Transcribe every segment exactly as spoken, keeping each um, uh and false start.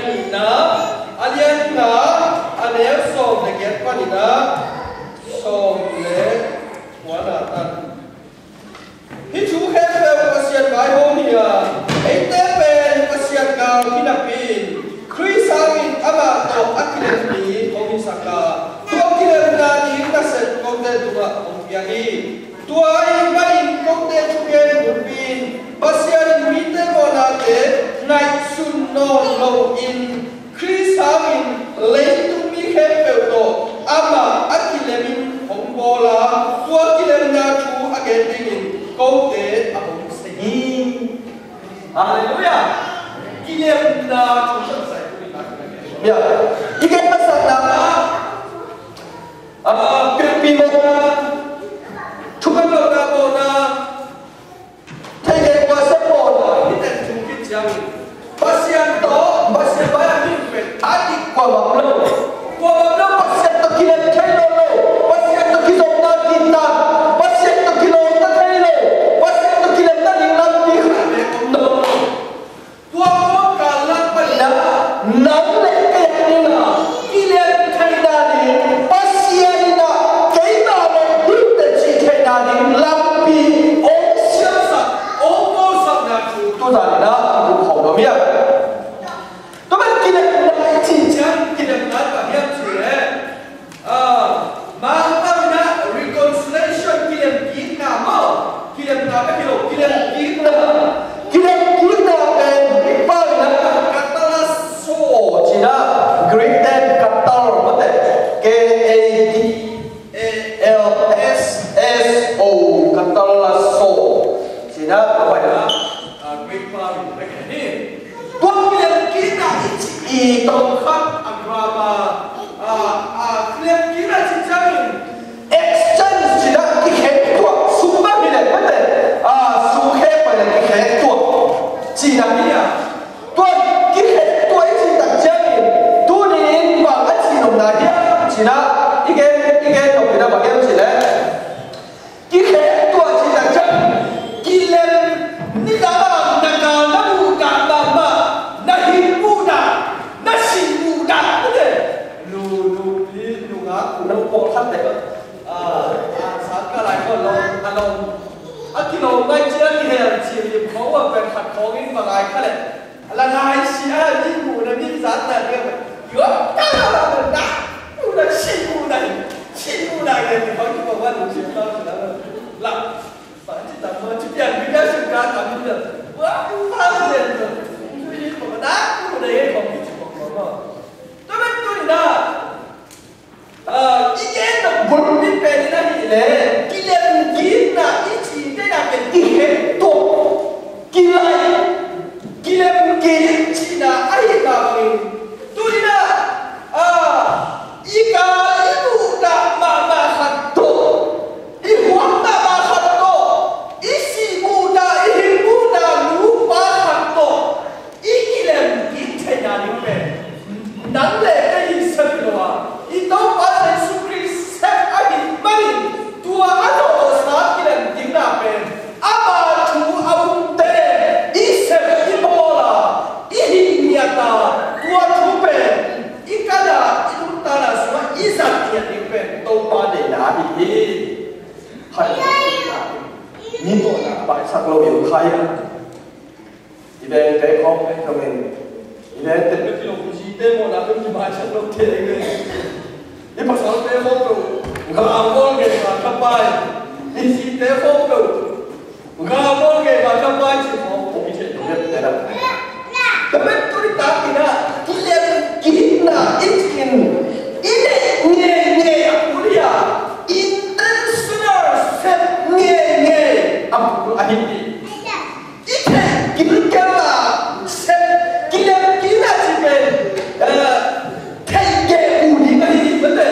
Nihna, a lian nga, a neu sawm le giat panin ah sawm le kuana tan. Hih thu khempeuh Pasian vaihawm hi a, eite pen Pasian gal hi napi in, Khrih hangin amah tawh a kilem mi hong hisak a, tua kilemna ding nasep kote tungah hong pia hi. Tua ahih manin kote thugen bulpi in Pasian in mite mawhnate ngaihsun nawn loin, Khrih hangin leitung mi khempeuh tawh amah a kilemin hong bawl a, tua kilemna thu a gen dingin kote a hong sei hi. Halleluiah! Kilemna thu a hong sei hi. Ya, i gen masakna, a, pilpi mawhna, thuman lohna mawhna, thei gei kuasia mawhna, hih teng thu khit ciangin Pasian tawh, Pasian vai a hih pen a dik kuamah om lo. Kuamah om lo, Pasian tawh kilem thei lo lo, Pasian tawh kizopna kitak, Pasian tawh kilawmna thei lo, Pasian tawh kilemna ding lampi khat bek om lo. Tua kawmkal lak panin ah nang le kei a dingin ah kilem theihna ding, Pasian in ah keimah le hihte cih theihna ding lampi hong siamsak, hong bawlsakna thu tuzan in ah a kikup khawm nuam hi a. Tua man kilemna i cih ciang kilemna bang hiam cih leh, ah, Mangkam in ah reconciliation, kilemkikna maw, kilemna bek hi lo, kilemkikna. Kilemkikna pen i pau in ah katalasso ci-in ah, Greek ten katal mate, K A T A L S S O, katalasso ci-in ah, a pai in ah, ah, Greek pau in ah, tua kilemkikna i cih i tawm khat a grammar, a, a, kilemkikna i cih ciangin exchange ci-in ah kikhentuah, sum bang hi leh mate, a, sum khek pai leh kikhentuah cihna hi a. Tua kikhentuah i cih tak ciangin tuni-in bang a cih nopna hiam cih leh i gen, i gen nop in ah bang hiam cih leh, kikhentuah cih tak ciang kilem, nidang a na gal na muhdah mahmah, na hing muhdah, na sih muhdah, lu, lu, pi, lu, nga, ku, lu, pawlkhat te, a, a, sangkah lai khawng lawm, a lawm, a kilawm ngai ciang a kihel cih lim khawng uh a pen khat khawng in bang ai kha leh, a la ngai si a, mi muhna, mi zatna, mi a, yuak ta la la na, muhna, sih muhna, sih muhna, ngai, mi khawng in bang wan, sih muhna, la, Bang ci tam maw, ci pian mi bia sung ka tam mi bia. Wa, pa zen to. Ci pi ko na, ku de ye ko mi ci ko ko maw. Tua man tu ni na. Ah, i gen nop bulpi pen in ahih leh, kilemkikna i cihte na pen i het tuak, kilai, kilemkik cihna ahih mah bangin. Tu ni na, ah, i gal i muhdah mahmah khat tuak. I huam mahmah khat tawh, i sih muhdah, i hing muhdah nupa khat tawh i kilemkik theihna ding pen nang le kei i sep hi lo a, i Topa Jesu Khrih sep ahih manin tua a nawhsa kilemkikna pen ama thu a umte i sep i bawl a, i hih ngiat a, tua thu pen i kan a, i nuntakna sungah i zat ngiat ding pen Topa deihna ahi hi. Hallelujah. Mi mawhna a baisak lo i um kha hiam? I vengte khawng pen zongin, i vengte bek hi lo, i zite mawhna pen kibaisak lo thei ve. I pasalte khawng peuh, nga a bawl gei nga thapai. I zite khawng peuh, nga a bawl gei nga thapai ci khawng peuh i thei lo hiam te na. Tua pen tu ni takin ah, kilemkikna i cih in, i neih ngeingei a kul hi a, intentional, sep ngeingei a kul ahi hi. I theih gilkel a, sep, kilemkikna cih pen, eh, theih geh uh ding ahi hi, mate.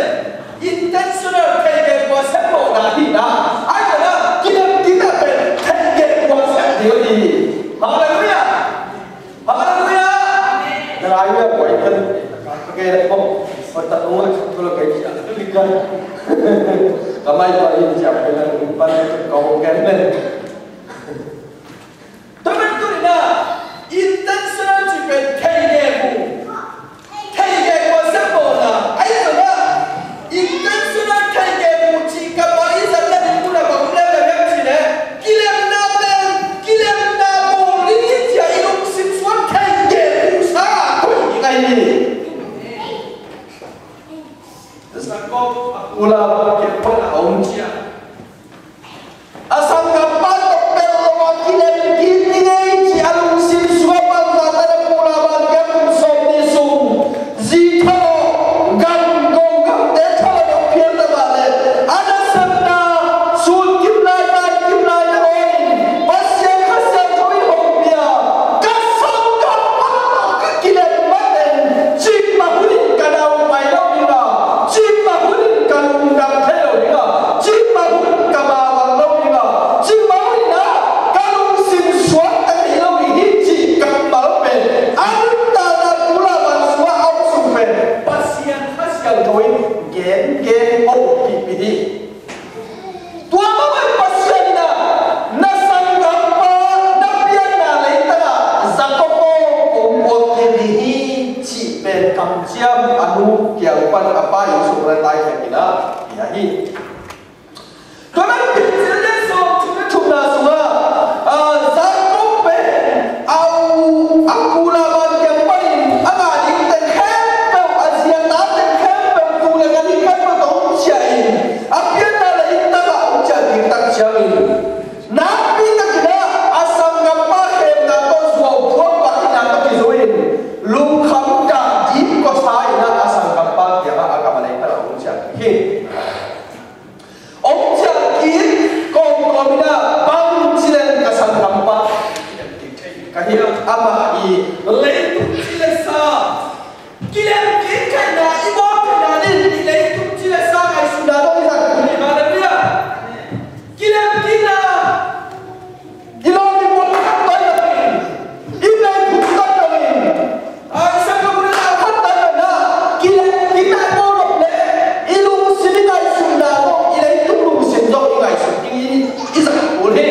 Intentional, theih geh uh a sep mawhna hi na. Ahih hangin ah, kilemkikna pen theih geh uh a sep ding ahi hi. Pulak kiang pan a om ciang, a sanggampa tawh pel lo a kilem kik i ngei cih a lungsim sungah bangzah tan a pulak bang kiang kum sawm ni sung zi thalawh, gam, gawng gamte thalawh dong phial ta mah leh, a nasepna sun kim lai, tai kim lai nangawn in Pasian Kha Siangtho in hong pia, ka sanggampa tawh ka kilem mah teng, cih mah hun in ka dau mai lo ding a, cih mah hun in ka lungdam thei lo ding a, cih mah hun in ka mawh lo ding a, cih mah hun in a ka lungsim suakta thei lo ding hi cih kammal pen a nuntakna pulak bang sungah a om sung pen Pasian Kha Siangtho in gengen hong pia hi. Tua mah bang Pasian in a, na sanggampa na pianna leitang ah Jakob aw, kong buak kik ding hi, cih pen kamciam a nu kiang pan a pa inn sung na tai khia in a, hi a hi. Tua mah Piancil lian sawm, thumna sungah, ah, Jakob pen a u, a pu Laban kiang panin a ngah ding teng khempeuh, a zi a ta teng khempeuh, tuu le ka ding khempeuh tawh hong ciah in, a pianna leitang ah hong ciah ding tak ciangin, nakpi takin a, a sanggampa khemna tawh zuau phuak pah hihna tawh kizui in, lungkham dah ding kawsa in a, a sanggampa kiangah a gam a leitang ah hong ciah ding hi. Hong ciah kik kawmkawm in a, bang ci leng ka sanggampa ka hi a, amah i leitung ci le sa, kilem kik theihna, i bawl theihna ding i leitung ci le sa ngaihsutna dong i zat kul hi. Halleluiah. Kilem kikna, i lawm i mual khat tai lo in, i mei phung khat tai lo in, a, i sanggampa khat tai lo in a, kilem kikna i bawl nop leh i lungsim i ngaihsutna zong, i leitung lungsim zong i ngaihsut ding i, i zat kul hi.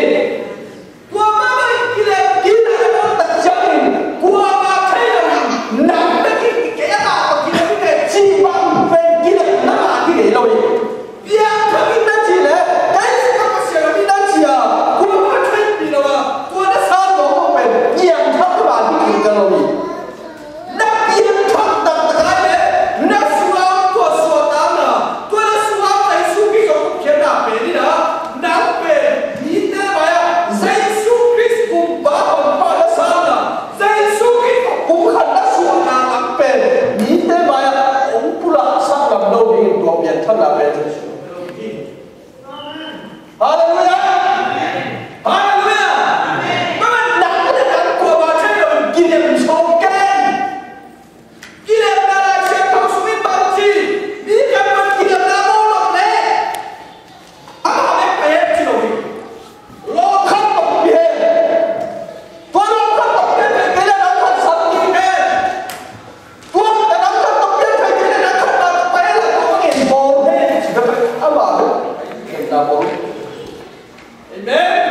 Tua mah bang kilem kikna i bawl tak ciangin, kuamah thei lo in, nang bek in kei a ngah tawh kilem ing e cih bang pen kilemna mah hi ngei lo hi. Piangthak in na cih leh, kei sungah Pasian om in na ci a, kuamah theihpih lo a, tua na sa zawh mah pen piangthak mah hi kei ka lo hi. Na piangthak taktak a leh, na sungah tua suahtakna, tua na sungah Jesu Khrist hong khiatna pen in a, nang pen mite mai-ah Jesu Khrist kumpa honpa na sa na, Jesu Khrist hong khan na suahna lam pen mite mai-ah hong pulaksak ngam lo dingin tua piangthakna pen Jesu. Halleluiah! Halleluiah! Mama nak na nak kuamah thei lo in kilem zo ken. Kilemna Lai Siangtho sungin bang ci, mi khat pan kilemna bawl nop leh, amah bek pai hen ci lo hi. Lawm khat tawh pi hen. Tua lawm khat tawh pi hen, kei leh nang khat sam kik hen. Tua lawm khat tawh pi hen, kei leh nang khat pai hen la, tua bangin bawl hen ci ka pai, amah bek kilemna bawl. Amen.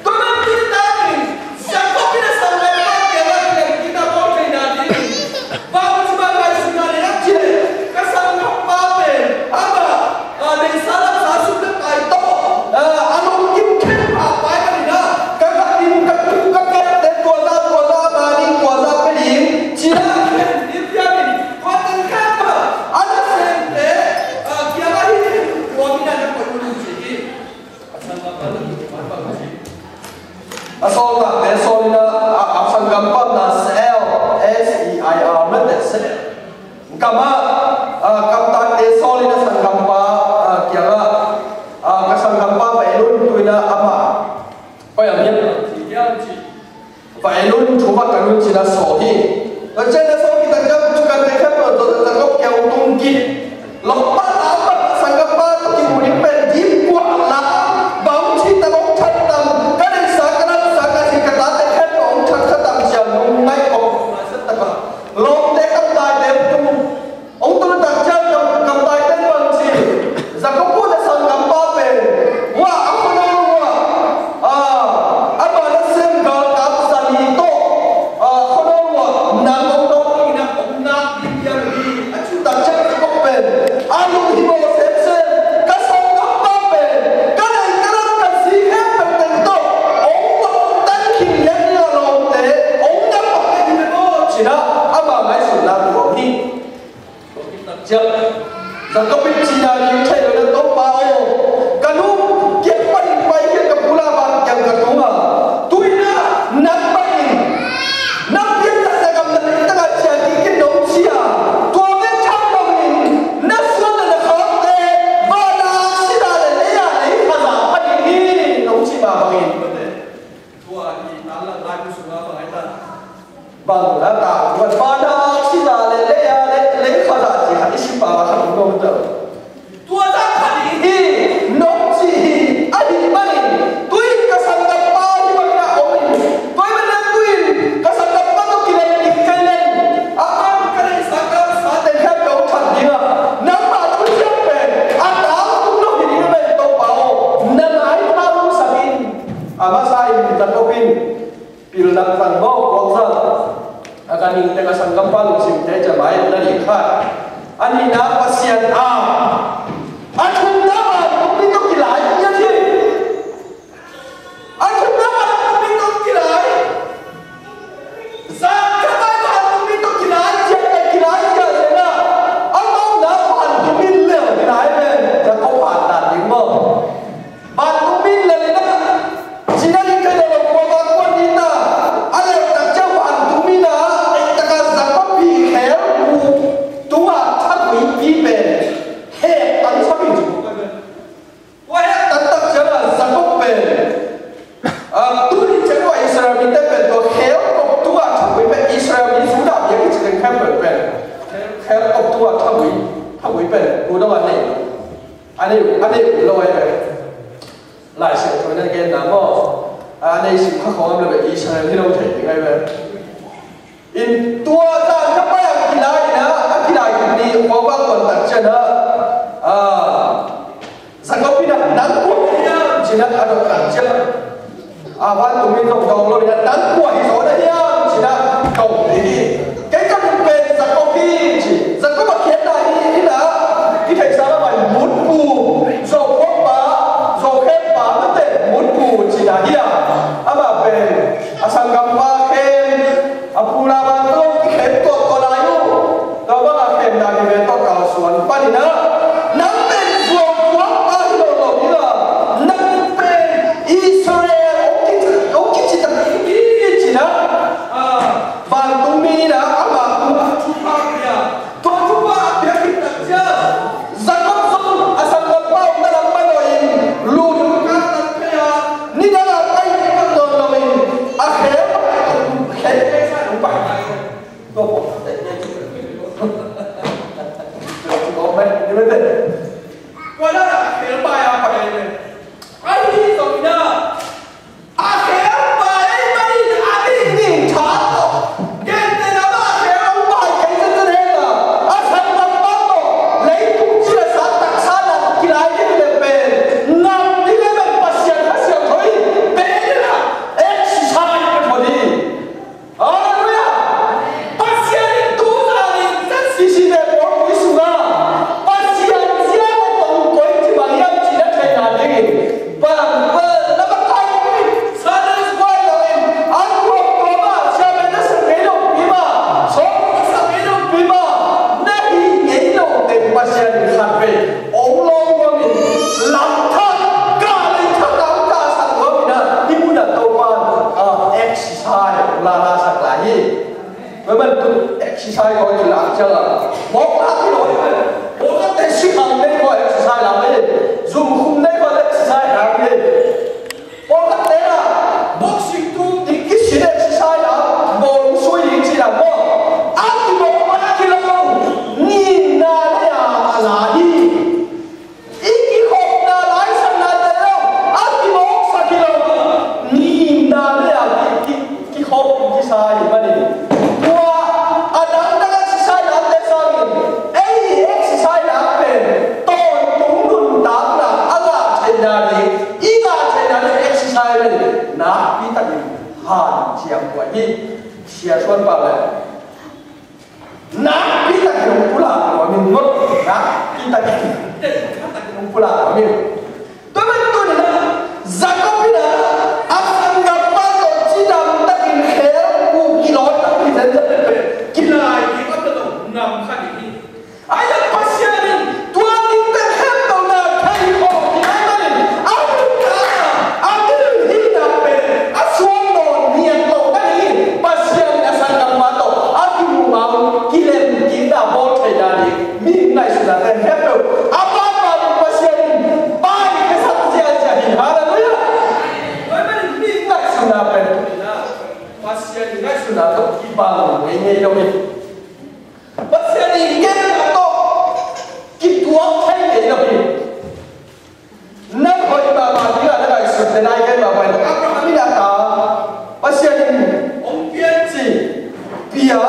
Tua mah bangin Jakob in a sanggampa kiangah kilem kikna bawl theihna dingin, bangci bang ngaihsutna nei hiam cih leh, ka sanggampa pen amah, a, neihsa lamsa sum le pai tawh, a, a lungkim khen pha pai manin a, ka gam in ka tuu ka kelte tua zah tua zah mah ding, tua zah pia ding ci-in a khen ding piang in, tua teng khempeuh a nasemte, a, kiangah hih teng tua mi na na koih un ci hi. A sawltakte sawl in a, a, a sanggampa na seir, S E I R, mate seir. Kamah, a, kamtakte sawl in a sanggampa, a, kiangah, a, ka sanggampa va en un, tu-in a amah. Oi, a mian, a, ci, a, ci. Va en un, thu va kan un ci-in a sawl hi. Tua ciang a sawl khit tak ciang, thu kante khempeuh tawh Jakob kiang hong tung kik. Lawmpa, lawmpa, sanggampa tawh kimu ding pen dim kuak la. Bang ci tak hong that tam, ka neihsa, ka lamsa, ka zi, ka tate khempeuh hong that kha tam ci-a nong ngaih kawm masa tak a, lawmte, kamtaite hong tung. Hong tun tak ciang kam, kamtaite in bang ci, Jakob uh na sanggampa pen, wah, a khuanau uh ah, a, amah nasem galkap sali tawh, a, khuanau uh ah nang hong dawng in a, hong nak ding hiam hi, a cih tak ciang Jakob pen a lunghimawh semsem, ka sanggampa pen ka neih ka lam ka zi khempeuh teng tawh hong, hong tan khin lian ding a, lawmte, hong dam bang ding hi ve maw, ci-in a, amah ngaihsutna tuam hi. Tua khit tak ciang, Jakob in cina ding thei lo in, Topa aw, ka nu kiang panin pai hi a, ka pu Laban kiang ka tung a, tu-in ah nang bangin na pianzatna gam na neih tak a ciah kik in, nong ci a, tua bek tham loin na suan le na khakte van a aksi zah le lei a lei kha zah pha ding hi, nong cih mah bangin. Tua hi, tan lang lai mu sung a bang hi ta. Bang na ta, tua van a aksi zah le lei a lei, lei kha zah ci khat i si pah a khat om lo ta. Tua zah pha ding hi, nong ci hi, ahih manin tu-in ka sanggampa hih bangin a om in, tua ahih manin tu-in ka sanggampa tawh kilem kik kei leng, amah ka neihsa ka sate khempeuh hong that ding a, nangmah thuciam pen a tangtung lo hi ding hi ven, Topa aw, na maitang hong sak in. A masa in Jakob in pilna zang maw, puakzang. A ganhing teng a sanggampa lungsimte ciah mai na ding khat. A nihna, Pasian a, a thumna, vantung mi tawh kilai ngiat hi. A thumna, vantung mi tawh kilai. Zan khat a vantung mi tawh kilai ciat, kilai ciat ciangin a, a ngawhna vantung mi lel kilai pen Jakob a dan ding maw. Vantung mi lel in a, cina ding thei lo lo, khuavak kuan ding ta. A lel tak ciang vantung mi in a, ei tak a Jakob ii khel bu tungah thabuipi pen heh tan sak in ci. Tua heh tan tak ciang a Jakob pen, ah, tuni ciang tua Israel mite pen tua khel kop tungah thabui pen Israel mi, Judah mi a kici teng khempeuh pen khel kop tungah thabui, thabui pen tu dong a nei lo. A nei, a nei lo ahi ve. Lai Siangtho in a genna maw, a nei sim kha khawng om lo ve, Israel hi lo thei ding ahi ve. In tua zan khat pai a kilai in a, a kilai kik ni, khuavak kuan tak ciang a, ah, Jakob in a, nang kua hiam ci-in a dot tak ciang a, vantung mi zong dong lo in a, nang kua hi zaw na hiam ci-in a dong ding hi. Kei ka min pen Jakob hi ci. Jakob a khiatna hi in a, i theihsa lam ah mutpu, Zo khuapa, Zo khempa, mate mutpu cihna hi a. Amah pen a sanggampa khem, a pu Laban tawh kikhem tuaktuak lai uh. Tua bang a khemna hi ve tawh kalsuan panin a, nang pen Zo khuapa hi lo lo hi a, nang pen Israel hong kici, hong kici tak hi ci-in a, ah, vantung mi in a, amah tungah thupha pia. Tua thupha a piak khit tak ciang Jakob zong a sanggampa omna lam panoh in lut kal tak phei a, nidang a pai ding nawn lo in, a khel, khel, khel sa hong pai. Tua pawh, tua pawh, tua pawh, tua pawh, a khel pai a pai. Ahi zongin a, a khel pai ahih manin a ningning tha tawh, gentehna mah a khel hong pai kei zenzen hen la, a sanggampa tawh leitung cilesa taksa nang kilai ding leh pen, ngam ding leh pen Pasian Kha Siangtho in pe in la, exercise pe phot hi. Halleluiah! Pasian in tu zan in Z C C te pawlpi sungah Pasian zia le tong koi ci bang hiam cih na theihna dingin bang, bang na bang kai kong in Sunday school lo in an kuak tua mah siamen na sak ngei lo pi mah, sawm na sak ngei lo pi mah, na hih ngei lo teng Pasian in khat vei ong lawng nuam in lam thak, gah lei thak, lam thak sak nuam in a, hih munah Topa in, ah, exercise la la sak lai hi. Tua man tu exercise kong kilak ciang a, bawlkak hi lo hi. Bawlkakte si khang nei kong exercise lam hi. Zum khum nei kong exercise lam hi. Bawlkakte na boxing tu ding kisin exercise lam, bawl sui ding ci lam maw. A kibawlkak hi lo, nginna lei a la hi. I kikhopna laisakna teng lo, a kimawksak hi lo. Nginna lei a ki, ki, kikhop kisa hi manin, tua a dangdang exercise lamte sangin ei exercise lam pen tawntung nuntakna a ngah theihna ding, i ngah theihna ding exercise pen nakpi takin hanciam huai hi. Sia suan pah le nakpi takin hong pulak nuam in maw. Nakpi takin, nakpi takin hong pulak nuam in. Tua man tuni-in ah Jakob in ah a sanggampa tawh cidam takin khel bu kilawn takin zen zen peuhpeuh kilai ding a tawh ngam kha ding hi. Ahi zongin Pasian in tua kibang ngei ngei lo hi. Pasian in genna tawh kituak thei ngei lo hi. Na hoih mahmah dingah na ngaihsut le nai gen mahmah in Abraham in a ta Pasian in hong piak ci pia.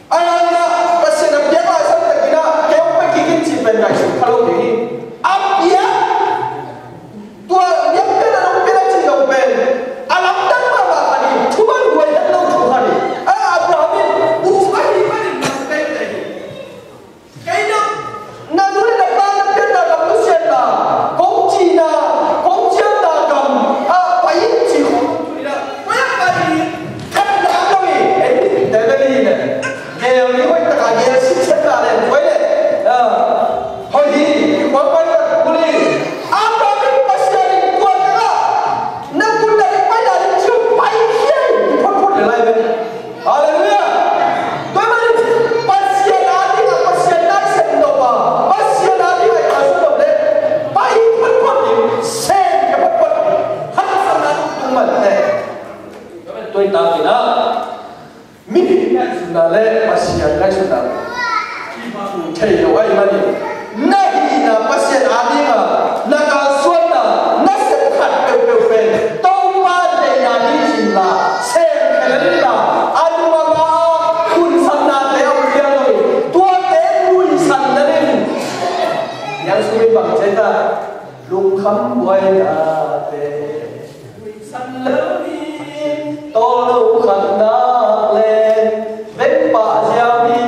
A nana Pasian a piak lai san takin ah kei hong pia kik in cih pen ngaihsut kha lo ding hi. A piak tua biakpiakna nong pia na cih zong pen a lamdang mahmah kha ding, thuman huai dan lo thu kha ding. A Abraham in u ahi manin nang teitei hi. Kei na, na nu le na pa na pianna lam nusiatna, kong cihna, kong ciamna gam ah pai in ci khawng tuni na, pai a pai in khat na am lo hi. Ei, te bel hi le. Gel ni hoih taka gel sitsetna le, hoih le. Ah, hoih hi, i kuang pai tak kuli. Abraham in Pasian in kuan taka na kun na pai na ding ciu pai hiai, phot phot le lai bel. Halleluiah! Tua ahih manin Pasian a dingah Pasian nai sem nop a, Pasian a dingah i kalsuan nop leh pai photphot ding, sem khia photphot ding. Haksatna tung tung mah teh. Tua ahih manin tua hi ta kei na. Mihing ngaihsutna leh Pasian ngaihsutna kibang thei lo ahih manin, na hihna Pasian a dingah na kalsuanna, na sep khat peuhpeuh pen Topa deihna hi ci inla, sem khia inla, a nung a ma a hunsatnate a om piang lo hi. Tuate nuihsan lel in, niang sum in bang ci ta, lungkham buainate nuihsan lo hi, tawlno khat nak leng veng pah ziau hi,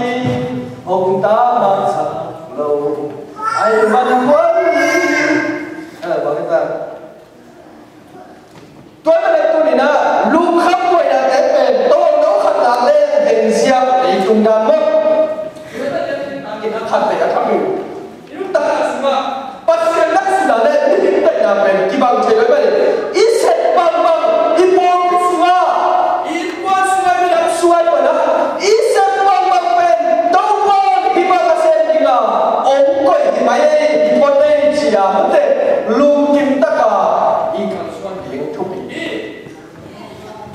hong ta mahmah lo. Ai man huai hi. Eh, bang ta. Tua ahih manin tuni na lungkham buainate pen tawlno khat nak leng veng ziau, leitung dan mah. Tua ahih manin a khat vei a khat vei. I nuntakna sungah Pasian ngaihsutna leh mihing deihna pen kibang thei lo ahih manin, i sep bangbang, i pawlpi sungah, i innkuan sungah, i minam sungah, i pawl ah i sep bangbang pen Topa in hih bang a sem ding a hong koih hi mai ei, hi phot ei ci-a mate, lungkim taka i kalsuan ding thupi hi.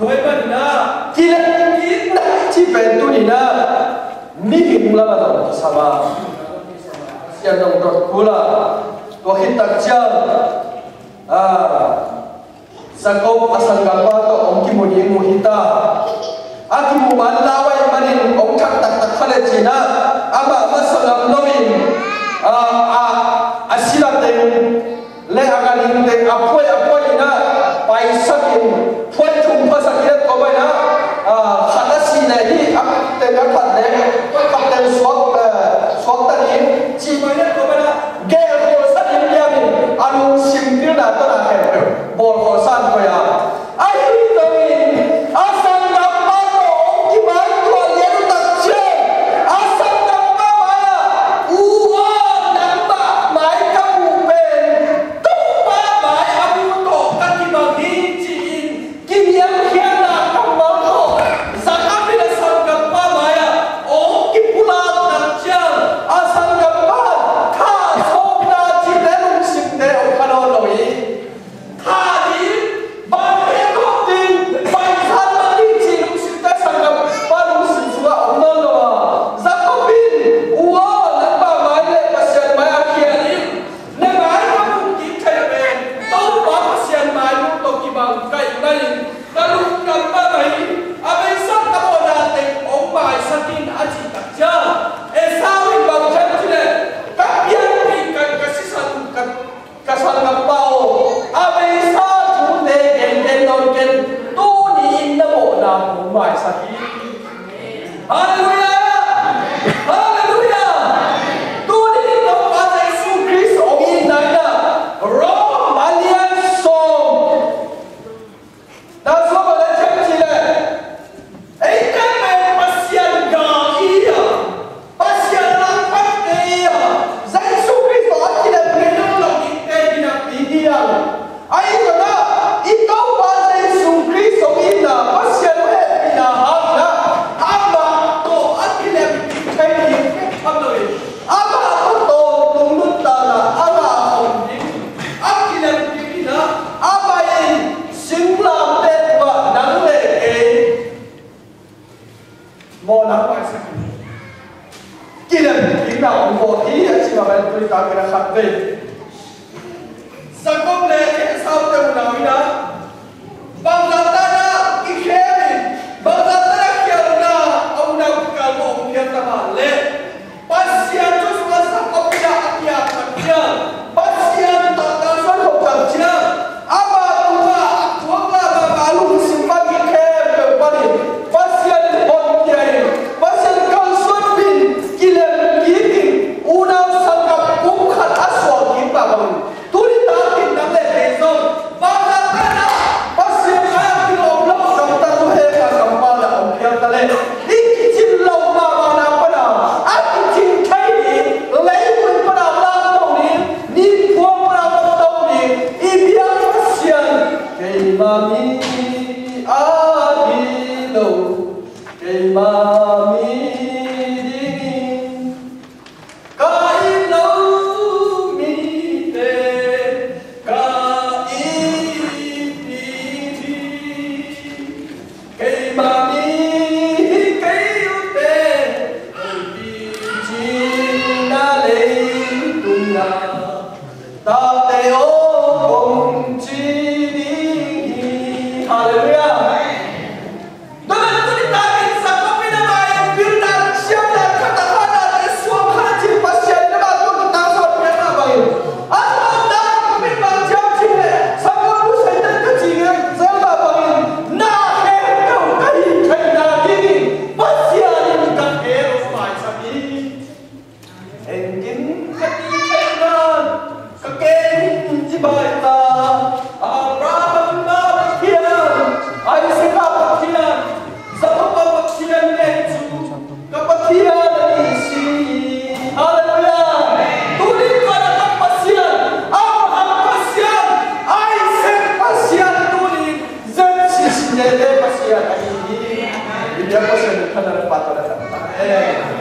Tua ahih manin ah kilem kikna cih pen tuni na mihing lamah zong kisam a, Pasian zong dot kul a, tua khit tak ciang, ah, Jacob a sanggampa tawh hong kimu ding mu hi ta. A kimu man lau ahih manin hong thak taktak kha leh ci-in ah, amah masa ngam loin, ah, ah, a sila teng le a ganhing teng a phuai a phuai in ah paisak in, phuai thum phasak in ah tua bang in ah, ah, khat a si leh hih a teng a khat leh khat teng suak, eh, suakta ding cih bang in ah tua bang in ah gel kholsak in liam in, a lungsim pilna tawh a khempeuh bawl kholsa in koih a. Ahi zongin a sanggampa tawh hong kimaituah lian uh tak ciang, a sanggampa mai-ah, "U aw, nangmah mai ka muh pen Topa mai a mu tawh ka kibang hi," ci-in kiniamkhiatna kammal tawh Jacob in a sanggampa mai-ah hong kipulak tak ciang, a sanggampa in thah sawmna cihte lungsimte hong kha nawn lo hi. Thah ding, bang heh khawm ding, bang zan mah ding cih lungsimte sanggampa lungsim sungah om nawn lo a, Jacob in, "U aw, nangmah mai le Pasian mai a khial in, na mai ka muh kik theih pen Topa Pasian mai mu tawh kibang ka hih manin ka lungdam mahmah hi. A beisa ka mawhna teng hong maisak in," a cih tak ciang, Esau in bang ci hiam cih leh, "Ka pianpih ka, ka sisan, ka, ka sanggampa aw, a beisa thute gengen nawn ken, tuni-in na mawhna kong maisak hi." Halleluiah! Halleluiah! Tuni-in Topa Jesu Khrist hong itna in ah Rom a lian sawm, na sawm a le cem cih leh, eite pen Pasian gal i hi a, Pasian langpangte i hi a, Jesu Khrist tawh a kilem ngei nawn lo dingte hi napi hi a. Ahi zongin ah i Topa Jesu Khrist hong itna, Pasian hong hehpihna hangin ah amah tawh a kilem thei ding Mawhna maisak in, kilem kikna hong bawl hi, a ci mah bangin tuni takin a khat vei Jakob le Esau te unau in ah bangzah tan ah kikhem in, bangzah tan ah khialhna a unau kikal mah om phial ta mah leh, Pasian Joshua Jakob in ah a piak Pasian, Pasian tawh kalsuan khop tak ciang, ama tungah a thuak lama a lungsim pan khempeuh panin Pasian in honkhia in, Pasian kalsuan pi in, kilem kik in, unau sanggam kum khat a suak kik mah bangin, tuni takin nang le kei zong bangzah tan ah Pasian a kilawm lo gamtat uh hek a kampau na om phial ta leh, i kicin loh mahmahna pan a, a kicin thei ding, leitung pan a lamto ding, niphuang pan a lamto ding, i biak Pasian, keima mi a hi lo, keima mi dingin ka it lo mite, ka it ding hi. Keima mi hi kei uh teh, kong picin a leitung ah, tate aw kong ci ding hi. Halleluiah. Tua man tuni takin Jakob in amah in pilna siamna khat a khat a te suang khat a cin Pasian in amah tawh kitangsap piak mah bangin, a tawpna Jakob in bang ci hiam cih leh, Jakob nu Satan ka ci ngiat zel mah bangin, na khempeuh ka hih theihna dingin Pasian in ka khel maisak hi. Engkim ka ti theih nan ka keng i baita, Abraham a Pathian, Isaac a Pathian, Jakob a Pathian nei cu ka Pathian a ni si hi. Halleluiah. Tuni tua na ka Pasian, Abraham Pasian, Isaac Pasian, tuni Z C C nete Pasian a hi hi. I biak Pasian in thangah na pahtawi na thang ta hen.